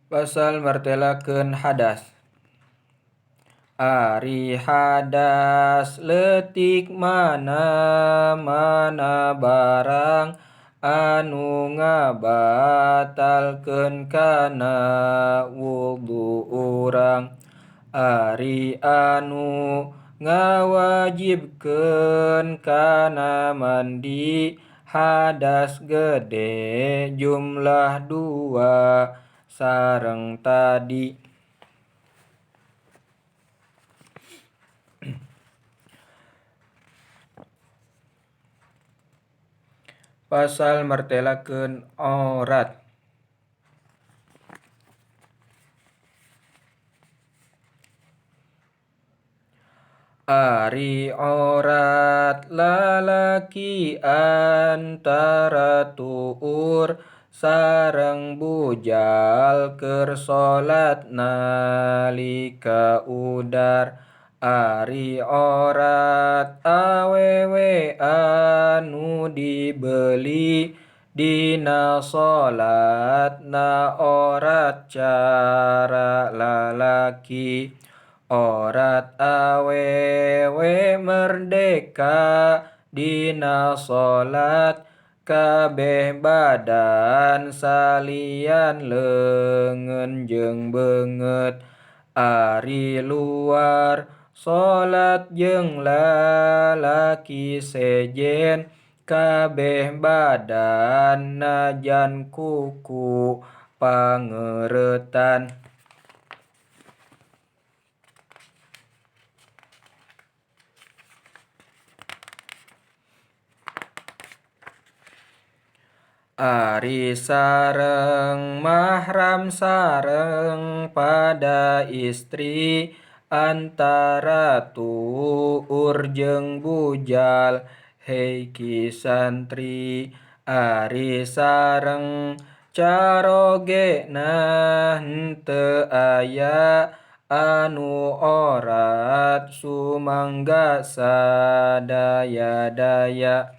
Pasal martelakeun hadas. Ari hadas leutik mana-mana barang anu ngabatalkeun kana wudu urang. Ari anu ngawajibkeun kana mandi hadas gede jumlah dua sareng tadi. Pasal martelakeun aurat. Ari aurat lalaki antara tuur sareng bujal keur salat nalika udar. Ari aurat awewe anu dibeli dina salatna aurat cara lalaki. Aurat awewe merdeka dina salat kabeh badan salian leungeun jeung beungeut. Ari luar salat jeung lalaki sejen kabeh badan najan kuku pangeureutan. Ari sareng mahram sareng pada istri antara tuur jeung bujal hei ki santri. Ari sareng carogena henteu aya anu orat sumangga sadaya-daya.